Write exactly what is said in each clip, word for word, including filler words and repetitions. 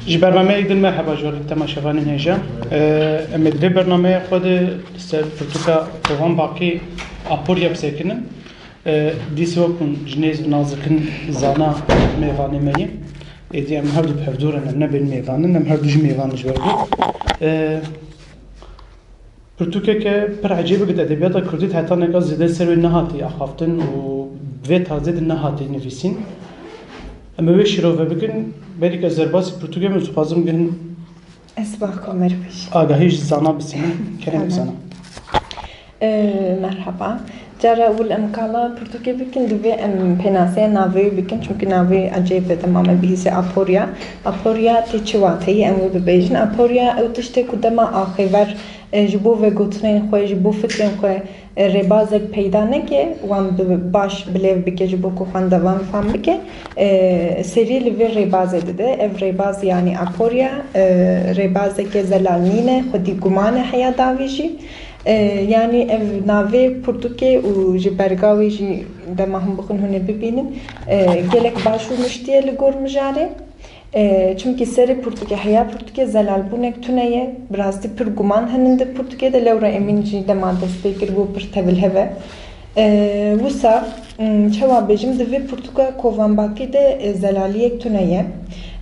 Ji bernameyek din merheba ji we re temaşevanên hêja. Em ê di vê bernameya xwe de li ser pirtûka Kovan Bakî Aporya bisekinin. Dîsa wekû ji nêz nazikin zana mêvanê me ye. Êdî em her du bi hevdû re ne, em ne bên mêvan in, em her du jî mêvan in ji ber vê. Pirtûkeke pir ecêb e, di edebiyata kurdî de heta neka zêde ser wê nehatî axaftin û bi vê tarzê de nehatî nivîsîn. Em ê wê şîrove bikin, belê ez derbasî pirtûkê me, ez dixwazim gin Ez bax Komer bêjim. Agahî ji Zana bisînim. Kerem Tamam. Zana. Ee, merhaba. Cara ewil em kala pirtûkê bikin, divê em pênaseya navê wê bikin, çimkî navê ecêb e, dema me bihîse Aporya. Aporya tê çi wateyî, em wê bibêjin. Aporya ew tiştê ku dema axêver, e, ji bo vegotinên xwe, ji bo fikrên xwe, e, rêbazek peyda neke, wan bi baş bilêv bike, ji bo ku xwendevan fam bike, e, serî li vê rêbazê dide. Ev rêbaz, yanî Aporya, e, rêbazeke zelal nîne, xwedî guman e heya dawî jî. E, yanî ev navê pirtûkê û ji berga wê jî dema hûn bixwin hûn ê bibînin, e, gelek baş û miştî ye li gor mijarê. E, çimkî serê pirtûkê, heya pirtûkê zelalbûnek tune ye. Bi rastî pir guman henin di pirtûkê de, lewra Emîn jî dema dest pê kiribû pir tevlihev e. E, wisa, m, çawa bêjim, di vê pirtûka Kovan Bakî de, e, zelaliyek tune ye.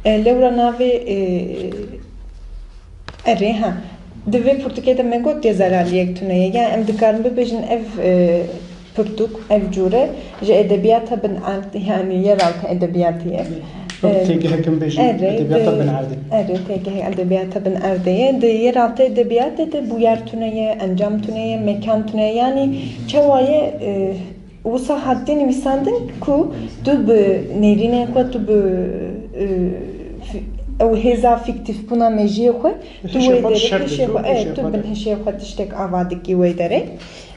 E, lewra navê, e, erê, ha. Di vê pirtûkê de me got yê zelaliyek tune ye. Yani em dikarin bibêjin ev, e, pirtûk, ev cûre ji edebiyata bin erd, yani yeraltı edebiyatı ye. Wek Ee, têgehek em bêjin, erê, edebiyata di-, bin erdê. Erê, têgehek edebiyata bin erdê ye. Di yeraltı edebiyatê de bûyer tune ye, encam tune ye, mekan tune ye. Yani çawa ye, e, wisa hatiye nivîsandin ku tu bi nêrînên xwe, tu bi, e, fi-, ew hêza fîktîfbûna mejiyê xwe, tu Hişê wê xwe derê, şer hişê dikî, xwe, hişê e, tu xwe bin de. Hişê xwe tiştek ava dikî wê derê.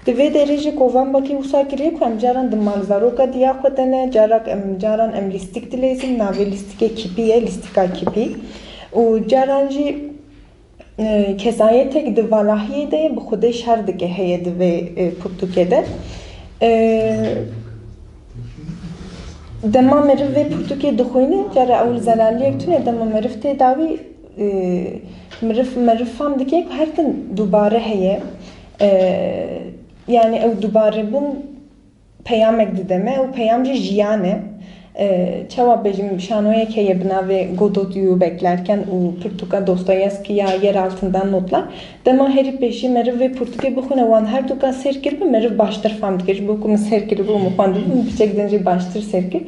Di vê derê jî Kovan Bakî wisa kiriye ku em caran di malzaroka diya xwe de ne, carak em, caran em lîstik dileyzin, navê lîstikê kipî ye, lîstika kipî. Û caran jî, e, kesayetek di valahiyê de ye, bi Xwedê şer dike heye di vê, e, pirtûkê de. E, dema meriv vê pirtûkê dixwîne, cara ewil zelaliyek tune, dema meriv tê dawî, e, meriv, meriv fam dike ku her tim dubare heye. E, yani ew dubarebûn peyamek dide me, ew peyam jî jiyan e. E, çawa bêjim, şanoyek heye bi navê Godot Yu'yu Beklerken û pirtûka Dostoyevski ya Yer Altından Notlar. Dema herî pêşî meriv vê pirtûkê bixwine, wan her duka sêr kiribe, meriv baştir fam dike. Ji bo ku min sêr kiribû û min xwendibû, min piçek din jî baştir sêr kir.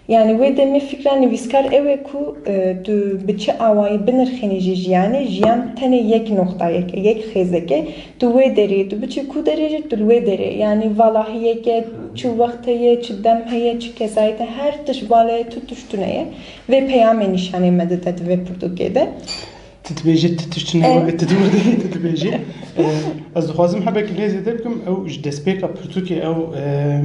Yani wê demê fikra nivîskar ew e ku, e, tu bi çi awayî binirxînî ji jiyanê, jiyan tenê yek noxtayek e, yek xêzek e. Tu wê derê, tu biçî ku derê jî, tu li wê derê. Yani valahiyek e, çi wext heye, çi dem heye, çi kesayet e, her tişt vala ye, tu tişt tune ye. Vê peyamê nîşanê me dide di vê pirtûkê de. Tu dibêjî, tu tişt tune, E. weke tu dûr dî, tu dibêjî. E, ez dixwazim hebekî lê zêde bikim, ew ji destpêka pirtûkê, ew, e,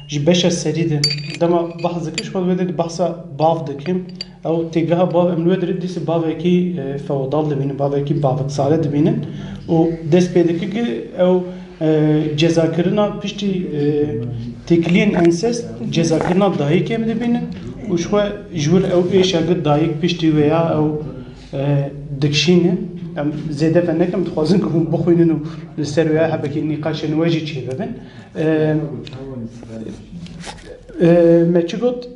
ji beşa serî de. Dema behs dikim, ji xwe wê de bahsa bav dikim. Ew têgeha bav, em li wê derê dîsî bavekî, e, feodal dibînin, bavekî baviksare dibînin. Û dest pê dike ki ew, e, cezakirina piştî, e, têkiliyên ensest, cezakirina dayikê em dibînin. Û ji xwe ji wir ew êşa gi dayik piştî wê ya ew, e, dikişîne. Em zêde venekim, dixwazin ku hûn bixwînin û li ser wê ya hebekî nîqaşên we jî çêbibin. E, e, me çi got?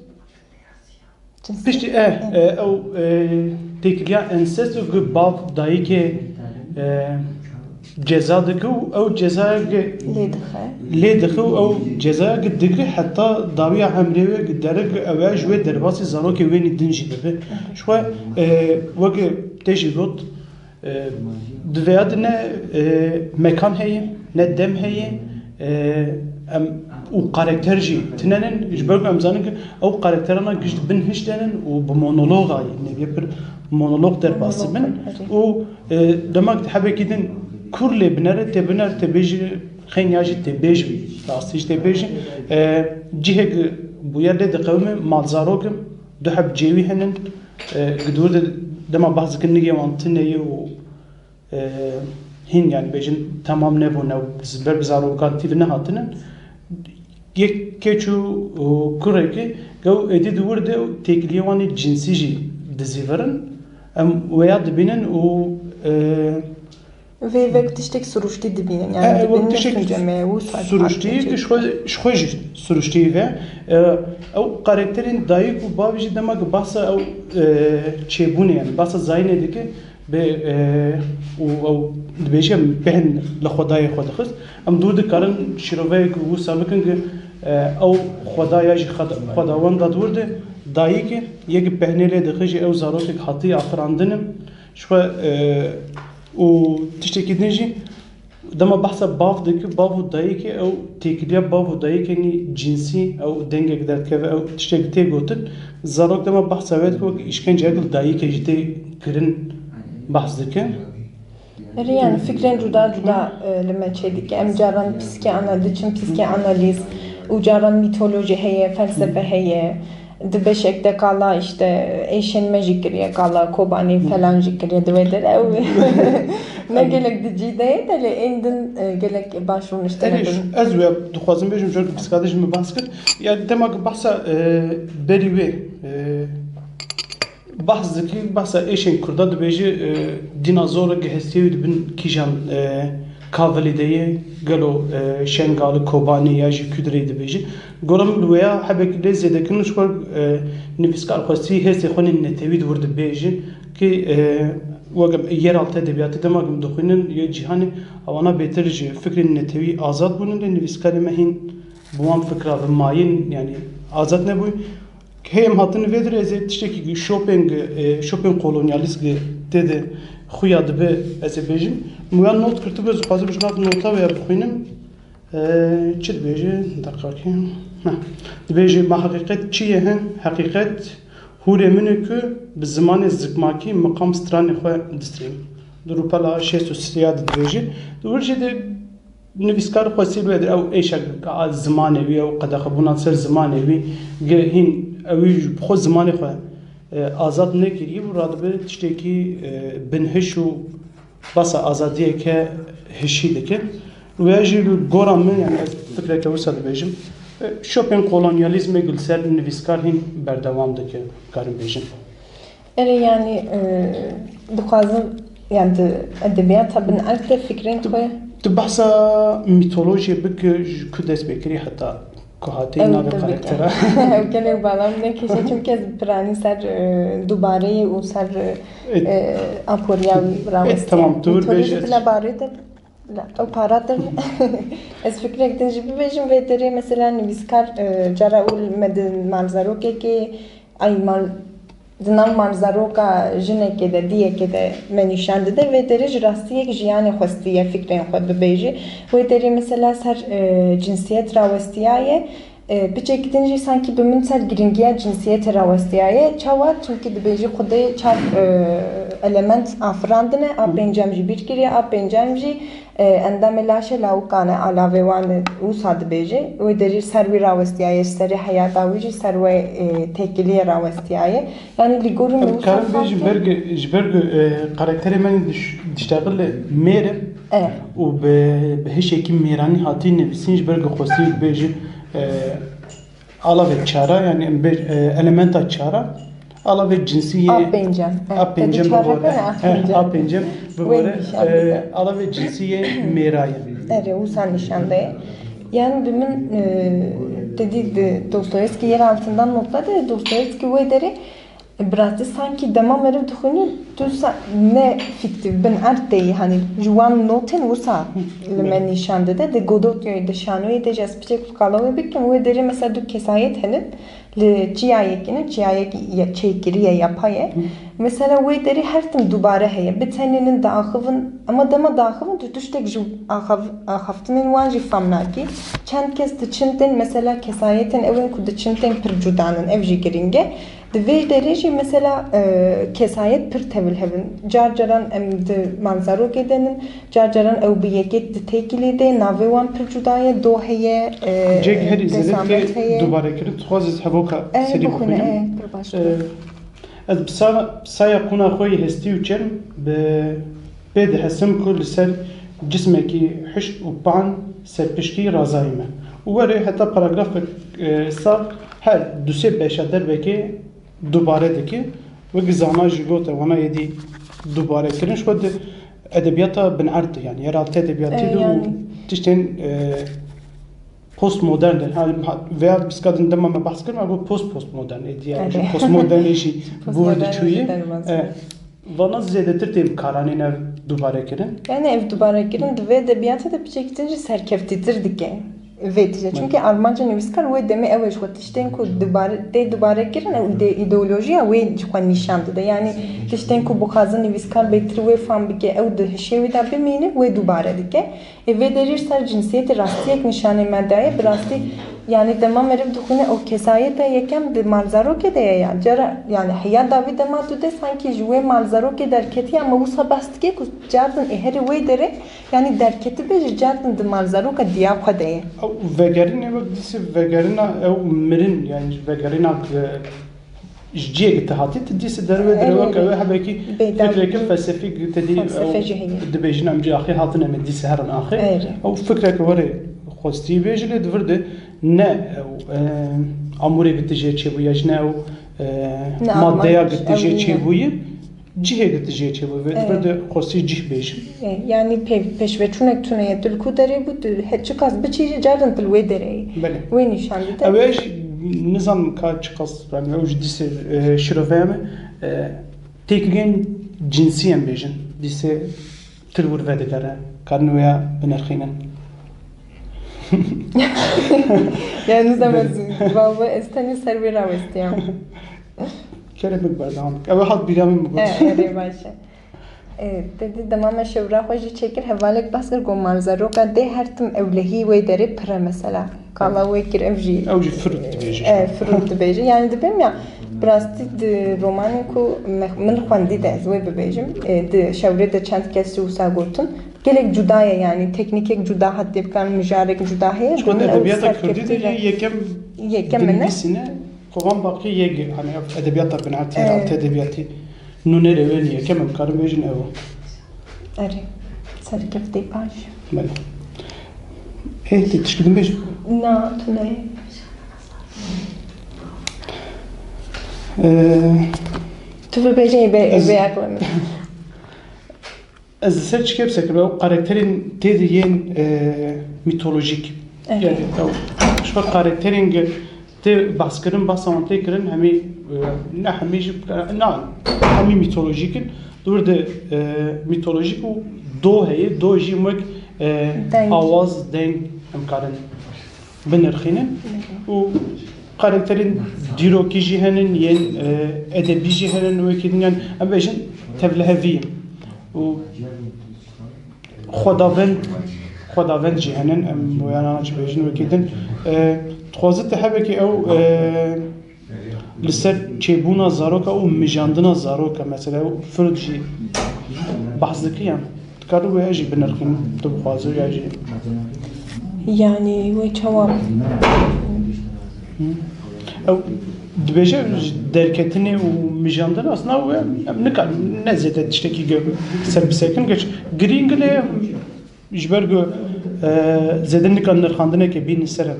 Piştî, e, e, ew, e, têkiliya ensest û gi bav dayikê, e, ceza dike û ew cezaya gi Lê dixe. lê dixe û ew cezaya gi digre heta dawiya emrê wê gi dere gi ew ya ji wê derbasî zarokê wênî din jî bibe. Ji xwe, e, weke te jî got, E, di vêya de ne, e, mekan heye, ne dem heye, e, em, û karakter jî tine ne, ji ber ku em zanin ku ew karakterana giş di bin hişt de ne û bi monologa ye, neviye pir monolog derbas dibin. Monolog, erê. Û, e, dema ku hebekî din kur lê binere, tê binere, tê bêjî, xeyn ya jî tê bêj bî, rastî jî tê bêjî. E, cihê ku bûyer lê diqewime, malzarok in, du heb cêwî hene, e, ku di wir de dema behs dikin nigê wan tune ye û, e, hîn, yani bêjin temam nebûne û bi ber bi zarokan tîv nehatine. Yek keç û, û kureke, ew êdî di wir de û têkiliyê wan ê cinsî jî dizîvirin. Em weya dibînin û, e, Vê wek tiştek siruştî dibînin. E, Yani e, wek dibînin tiştek ne sirceme, wisa siruştî ki ji xwe, ji xwe jî siruştî ve. E, ew karakterên dayik û bavê jî dema ki bahsa ew, e, çêbûnê, yani bahsa zayînê dike, bi, e, û ew dibêje em bêhn li Xwedayê xwe dixist. Em dûr dikarin şîroveyek wisa bikin ki, e, ew Xwedaya jî xweda-, xwedawenda dûr de dayik e, yek bêhnê lê dixî jî ew zarokek hatî afirandin e. Ji xwe, e, û tiştekî din jî dema behsa bav dike, bav û dayikê, ew têkiliya bav û dayikê nî cinsî, ew dengek derdikeve, ew tiştek tê gotin. Zarok dema behsa wê dike, wek îşkenceyek li dayikê jî tê kirin behs dike. Erê, yani fikrên cuda cuda, e, li me çêdike. Em caran psîkeanal-, diçin psîkeanalîz û caran mîtolojî heye, felsefe heye. Di beşek de qala işte êşên me jî kiriye, qala Kobanî falan jî kiriye, di wê derê ew ne gelek di cî de ye, de lê ên din, e, gelek baş rûniştine Erê, bin. Ez wê dixwazim bêjim, jor psîkadê jî min behs kir. Yani dema ki behsa, e, berî wê, e, Behs dikî, behsa êşên Kurda dibêjî, e, dînazorek hestiyê wî di bin kîjan, e, kavilî de ye, gelo, e, Şengalî, Kobanî ya jî Kudreyî dibêjî. Gora min li wêya hebekî lê zêdekirin ji xwe, e, nivîskar xwestî hêzê xwe nê netewî di wir dibêjin ki, e, wek em yeraltı edebiyatı dema em dixwînin yê cîhanê, ewana bêtir ji fikrên netewî azad bûnin lê nivîskarê me hîn bi wan fikra ve mayîn, yani azad nebûyî. Hê em hatin vê dirê, ez ê tiştekî şopên, e, şopên kolonyalîst gi tê de xuya dibe, ez ê bêjim. Min ya not girtibû, ez dixwazim ji nav nota wê ya bixwînim. E, çi dibêje? Deqakê. Heh. Dibêje, ma heqîqet çi ye he? Heqîqet hûrê min e ku bi zimanê zikmakî miqam stranê xwe distrêm. Di rûpela şêst û sê ya de dibêje. Di wir jî de Nivîskar xwestî li wê dir ew êşek a zimanê wî, ew qedexebûna ser zimanê wî, gi hîn ew wî ji xwe zimanê xwe, e, azad nekirî û radibe tiştekî, e, binhiş û basa azadiyeke hişî dike. Wê jî li gora min, yani ez fikreke wisa dibêjim, e, şopên kolonyalîzmê gi li ser nivîskar hîn berdewam dike, karim bêjim. Erê, yani, e, dixwazim, yani, di edebiyata bin erd de fikrên xwe. Tu behsa mîtolojiyê bike, ji ku dest pê kirî heta ku hatî navê karaktera. Ew gelek bala min nekêşe, çimkî ez piranî ser, e, dubareyê û ser, e, aporiya wî rawestî. Tamam, tu vir bêje. Mîtolojî bila barê de. La, ew para te. Ez fikrek din jî bibêjim, vê derê mesela nivîskar, e, cara û me di malzarokekê, ay mal, di nav malzaroka jinekê de, diyekê de me nîşan dide, vê derê ji rastiyek jiyanê xwestiye fikrên xwe bibêje. Wê derê mesela ser, e, cinsiyet rawestiyaye, E, piçek din jî sankî bi min ser giringiya cinsiyetê rawestiyaye. Çawa? Çimkî dibêjî Xwedê çar, e, element afirandine, a pêncem jî bîr kiriye, a pêncem jî, e, endamê laşê lawikan e, alavê wan e, wisa dibêjî. Wê derî ser wî rawestiyaye, ji serê heyata wî jî ser wê, e, têkiliyê rawestiyaye. Yani li gorî min wisa karim bê ji ber ku, ji ber ku, e, karakterê me diş-, diştexil mêr e û bi, bi hişekî mêranî hatî nivîsîn, ji ber ku xwestî bêjî, e, alavê çara, yani em bê, e, elementa çara, alavê cinsî yê A pêncem, e, a pêncem bibore. A pêncem bibore, e, alavê cinsî yê mêra ye. Erê, wisa nîşan de. Yani bi min, e, te dî di Dostoyevskî yer altından notla de, Dostoyevskî wê derê Bi rastî sankî dema meriv dixwînî, tu sa-, ne fîktîf, bin erd tê yî, hanî ji wan notên wisa li me nîşan dide. Di Godotyoyê, di şanoyê de jî ez piçek qala wê bikim, wê derê mesela du kesayet hene, li çiyayekî ne, çiyayek ye-, çêkirî ye, yapay e. Mesela wê derê her tim dubare heye, bi tenê nin diaxivin, ama dema diaxivin tu tiştek ji axav-, axaftinên wan jî fam nakî. Çend kes diçin tên, mesela kesayetên ew ên ku diçin tên pir cuda nin, ev jî giring e. Di vê derê jî mesela, e, kesayet pir tevil hev in. Car caran em di manzarokê de nin, car caran ew bi yekê di têkilî de, navê wan pir cuda ye, do heye, e, Cêk herî zêde tê dubarekirin. Dixwazî ez hevoka serî bixwînim. E, pir baş. E, ez bi sa-, saya qûna xwe yê hestî û çerm bi Pê dihesim ku li ser cismekî hişk û pan serpişkî razayî me. Û were heta paragrafek, e, sax her du sê beşa dervekê dubare dike. Wek zana jî gote, wana êdî dubare kirin, ji xwe di edebiyata binerd de, yani yeraltî edebiyatî de û tiştên, e, postmodern de. Ha, ha, veya biska din dema me behs kir, me got post postmodern, êdî yani ji postmodernê jî bûr diçûyî. E, vana zêdetir tê bikaranîn ev dubare kirin. Yani ev dubare kirin di vê edebiyatê de piçekî din jî serkeftîtir dike. Vê tije. Çimkî armanca nivîskar wê demê ew e, ji xwe tiştên ku dubare, tê dubare kirin, ew îde-, îdeolojiya wê ji xwe nîşan dide. Yanî tiştên ku bixwaze nivîskar bêtir wê fam bike, ew di hişê wî de bimîne, wê dubare dike. Ê vê derê ser cinsiyetê rastiyek nîşanê me daye, bi rastî, yanî dema meriv dixwîne, ew kesayeta yekem di malzarokê de ye ya. Cara, yanî heya dawî dema tu de sankî ji wê malzarokê derketiye, ama wisa behs dike ku cardin ê herî wê derê, yanî derketibe ji cardin di malzaroka diya xwe de ye. Ew vegerînê wek dîsê vegerîna ew mirin, yani vegerîna, e, ji cihê te hatî, tu dîsê derve, derve wek ew hebekî fikreke felsefî, te dî ew dibêjin, em cî axê hatin, em ê dîsê herin axê. Ew fikreke were xwestî bêjî, lê di vir de ne ew, e, amûrê ki tu jê çêbûye, ji ne ew, e, maddeya ki tu jê çêbûye. Cihê ki tu jê çêbû, vê di vir de xwestî cih bêjim. E, yanî pê-, pêşveçûnek tune ye, tu li ku derê bû, tu he-, çiqas biçî jî cardin tu li wê derê yî. Belê. Wê nîşan dide. Ew ê jî nizanim ka çiqas, yani ew jî dîsê, e, şiroveye me, e, têkiliyên cinsî em bêjin. Dîsê tu li wir vedigere, karin wêya binirxînin. Yani nizanim ez, vallahi ez tenê ser wê rawestiyam. Kerem bik berdewam bik. Ew hat bîra min bigot. E, erê baş e. E, te dî dema me şewra xwe jî çêkir, hevalek behs kir, got malzaroka dê her tim ewlehî wê derê pir e mesela. Qala wê kir, ev jî, ew jî firût dibêje. E, firût dibêje. Yani dibêm ya, bi rastî di romanê ku me, min xwendî de ez wê bibêjim, e, di şewrê de çend kes jî wisa gotin, gelek cuda ye, yani teknîkek cuda hatiye bikarin, mijarek cuda heye. Ji xwe di edebiyata kurdî de yê yekem, yekem din ne? Nivîsîne. Kovan Baqî yek, hani ev edebiyata binert, yeraltî edebiyatî nûnerê wê, yekem em karin bêjin ew. Erê, serkeftî baş. Belê. Ê, tu tişkî din bêjî? Na, tu neyê. Ee, tu bibêjî, ê bê, ê bê aqilê min. Ez li ser çi kepse kirim, ew karakterên tê de yên, e, mîtolojîk. Evet. Yani ew, ji xwe karakterên ge-, tê behskirin, behsa wan tê kirin, hemî, e, ne hemî jî, na, hemî mîtolojîk in. Di wir de, e, mîtolojîk û do heye, do jî wek, e, awaz, deng em karin binirxînin. Û karakterên dîrokî jî henin, yên, e, edebî jî henin, wekî din, yan em bêjin tevlihevî ye. Û xwedavend, xwedavend jî henin, em boyana çi bêjin, wekî din. E, dixwaze te hebekî ew, e, li ser çêbûna zaroka û mijandina zaroka, mesela, ew firût jî behs dike, yan? Dikare wê jî binirxîn, tu bixwazî ya jî. Yanî wê çawa? Ew dibêje ji derketinê û mijandin, aslında wê em nikarin ne zêde tiştekî ge-, ser bisekin, geç girîng lê ji ber ku, e, zêde nikarin nirxandineke bînin ser em.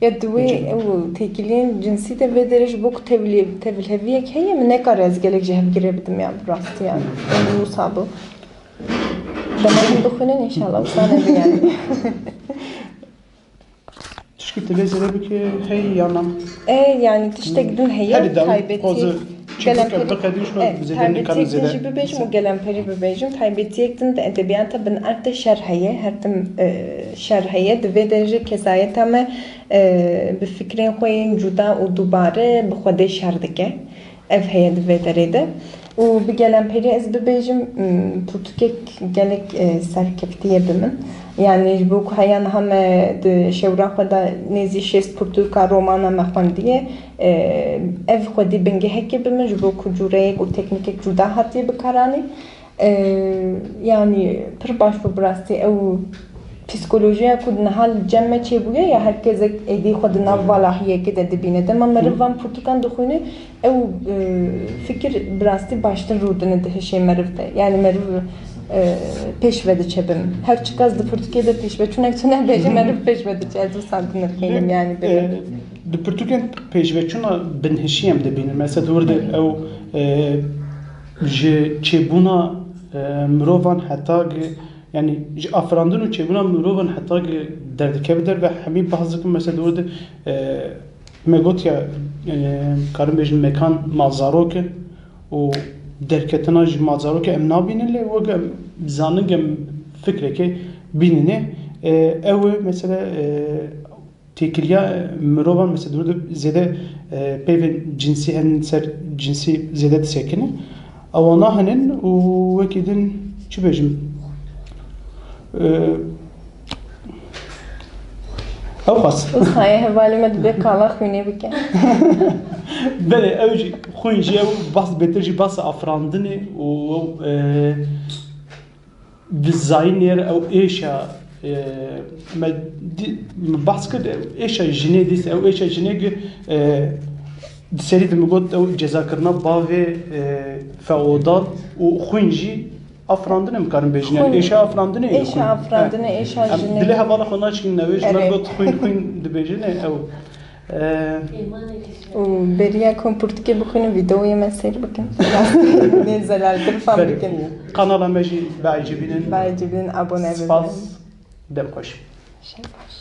Ya di wê ew têkiliyên cinsî de vê derê ji bo ku tevlî-, tevliheviyek heye, min nekare ez gelek ji hevgirê bidim ya, bi rastî yani. Ew wisa bû. Dema hûn bixwînin, înşallah wisa nebe yani. Tişkî tu lê zêde bike hey ya na? E, yani tiştek din heye, taybetî. Gelemperî, e, taybetî din jî bibêjim û gelemperî bibêjim. Taybetiyek din di edebiyata binerd de şer heye, her tim, e, şer heye. Di vê derê jî kesayeta me, e, bi fikrên xwe yên cuda û dubare bi Xwedê şer dike. Ev heye di vê derê de. Û bi gelemperî ez bibêjim, m, pirtûkek gelek, e, serkeftî ye bi min. Yani ji bo ku heya niha me di şewra xwe de nêzî şêst pirtûka romana me xwendiye, e, ev xwedî bingehekê bi min, ji bo ku cûreyek û teknîkek cuda hatiye bikaranîn. E, yani pir baş bû bi rastî ew psîkolojiya ku niha li cem me çêbûye ya, her kesek êdî xwe di nav valahiyekê de dibîne. Dema meriv van pirtûkan dixwîne, ew, e, fikir bi rastî baştir rûdine di hişê meriv de. Yani meriv, e, pêş ve diçe bin. Her çiqas di pirtûkê de pêşveçûnek tune bêje, meriv pêş ve diçe. Ez wisa dinirxînim yani, e, bibim. Di pirtûkên pêşveçûna binhişî em dibînin. Mesela di wir de ew E, ji çêbûna, e, mirovan heta gi, yani ji afirandin û çêbûna mirovan heta gi derdikeve derve hemî behs dikin, mesela dûr de, e, me gotiya, e, karin bêjin mekan malzarok e û derketina ji malzarokê em nabînin, lê wek em zanin, em fikrekê bînine. E, ew e mesela, e, têkiliya mirovan, mesela dûr de zêde, e, peyvên cinsî hen ser cinsî zêde disekine. Ewana henin û wekî din çi bêjim? E, ew xas. Û sayê hevalê me dibe kala xwînê bike. Belê, ew jî xwîn jî ew bahs bêtir jî bahs afirandinê û, e, bi zayînê re ew êşa, e, me dî-, me bahs kir, ew êşa jinê dîs, ew êşa jinê gi, e, di serî de min got ew cezakirina bavê, e, feodal û xwîn jî afirandinê em karin bêjin. Yani Xwîn. Êşa afirandinê ye Êşa xwîn. Afirandinê, he. Êşa em jinê. Dilê hevala xwe naçînin ew ê ji me Erê. Got xwîn, xwîn dibêjin, e, ew. E, Û beriya ku em pirtûkê bixwînin, vîdeoyê me seyr bikin. Nê zelaltir fam Belê. Bikin. Kanala me jî biecibînin. Biecibînin, abone bibin. Spas. Dem xweş. Şev baş.